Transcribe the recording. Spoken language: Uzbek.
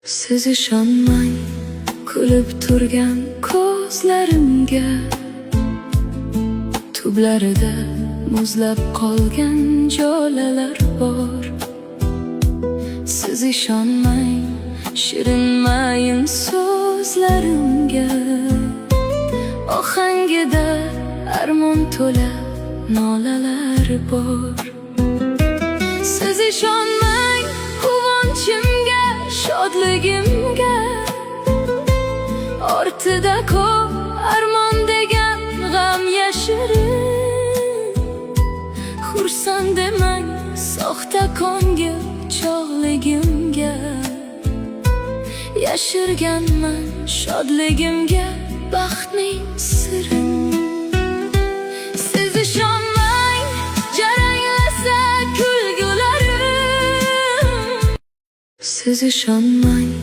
Siz ishonmang kulib turgan ko'zlarimga. Tublarida muzlab qolgan jolalar bor. Siz ishonmang shirin mayin so'zlarimga. Ohangida armon to'la nolalar bor. Siz ishonmang quvonchimga, shodligimga. Ortida ko'p armon degan g'am yashirin. Xursand demang soxta ko'ngil chog'ligimga. Yashirganman shodligimga baxtning sirin. Siz ishonmang jaranglasa kulgularim. Siz ishonmang.